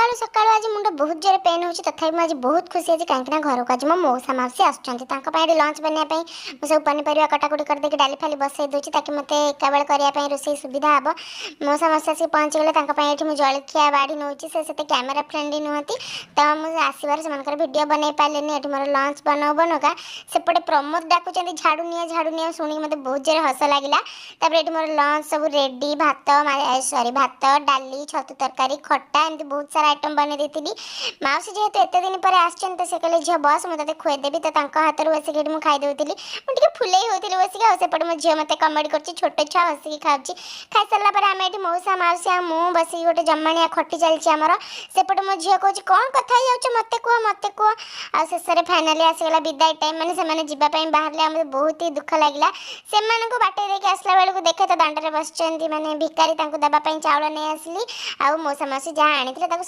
ସକାଳୁ ସକାଳୁ ଆଜି ମୁଣ୍ଡ ବହୁତ ଜୋରେ ପେନ୍ ହେଉଛି। ତଥାପି ମୁଁ ଆଜି ବହୁତ ଖୁସି ଅଛି, କାହିଁକିନା ଘରକୁ ଆଜି ମୋ ମଉସା ମାଉସୀ ଆସୁଛନ୍ତି। ତାଙ୍କ ପାଇଁ ଏଠି ଲଞ୍ଚ ବନେଇବା ପାଇଁ ମୁଁ ସବୁ ପନିପରିବା କଟାକୁଟି କରିଦେଇକି ଡାଲି ଫାଲି ବସେଇ ଦେଉଛି, ତାକି ମୋତେ ଏକାବେଳେ କରିବା ପାଇଁ ରୋଷେଇ ସୁବିଧା ହେବ। ମଉସା ମାଉସୀ ଆସିକି ପହଞ୍ଚିଗଲେ। ତାଙ୍କ ପାଇଁ ଏଠି ମୁଁ ଜଳଖିଆ ବାଢ଼ି ନେଉଛି। ସେ ସେତେ କ୍ୟାମେରା ଫ୍ରେଣ୍ଡଲି ନୁହନ୍ତି, ତ ମୁଁ ଆସିବାରୁ ସେମାନଙ୍କର ଭିଡ଼ିଓ ବନେଇ ପାରିଲିନି। ଏଠି ମୋର ଲଞ୍ଚ ବନଉ ବନଉକା ସେପଟେ ପ୍ରମୋଦ ଡାକୁଛନ୍ତି, "ଝାଡ଼ୁ ନିଅ, ଝାଡ଼ୁ ନିଅ।" ଶୁଣିକି ମୋତେ ବହୁତ ଜୋରେ ହସ ଲାଗିଲା। ତାପରେ ଏଠି ମୋର ଲଞ୍ଚ ସବୁ ରେଡ଼ି। ଭାତ, ସରି, ଭାତ, ଡାଲି, ଛତୁ ତରକାରୀ, ଖଟା, ଏମିତି ବହୁତ ସାରା ଆଇଟମ୍ ବନେଇ ଦେଇଥିଲି। ମାଉସୀ ଯେହେତୁ ଏତେ ଦିନ ପରେ ଆସିଛନ୍ତି, ତ ସେ କହିଲେ, "ଝିଅ ବସ, ମୁଁ ତତେ ଖୁଆଇଦେବି।" ତ ତାଙ୍କ ହାତରୁ ବସିକି ଏଠି ମୁଁ ଖାଇଦେଉଥିଲି। ମୁଁ ଟିକେ ଫୁଲେଇ ହେଉଥିଲି ବସିକି। ଆଉ ସେପଟେ ମୋ ଝିଅ ମୋତେ କମେଡ଼ି କରୁଛି, ଛୋଟ ଛୁଆ ହସିକି ଖାଉଛି। ଖାଇସାରିଲା ପରେ ଆମେ ଏଠି ମଉସା ମାଉସୀ ଆଉ ମୁଁ ବସିକି ଗୋଟେ ଜମାଣିଆ ଖଟି ଚାଲିଛି ଆମର। ସେପଟେ ମୋ ଝିଅ କହୁଛି, "କ'ଣ କଥା ହେଇଯାଉଛ? ମୋତେ କୁହ, ମୋତେ କୁହ।" ଆଉ ଶେଷରେ ଫାଇନାଲି ଆସିଗଲା ବିଦାୟ ଟାଇମ୍, ମାନେ ସେମାନେ ଯିବା ପାଇଁ ବାହାରିଲେ। ଆଉ ମୋତେ ବହୁତ ହି ଦୁଃଖ ଲାଗିଲା। ସେମାନଙ୍କୁ ବାଟେଇ ଦେଇକି ଆସିଲା ବେଳକୁ ଦେଖେ ତ ଦାଣ୍ଡରେ ବସିଛନ୍ତି ମାନେ ଭିକାରୀ। ତାଙ୍କୁ ଦେବା ପାଇଁ ଚାଉଳ ନେଇ ଆସିଲି। ଆଉ ମଉସା ମାଉସୀ ଯାହା ଆଣିଥିଲେ ତାକୁ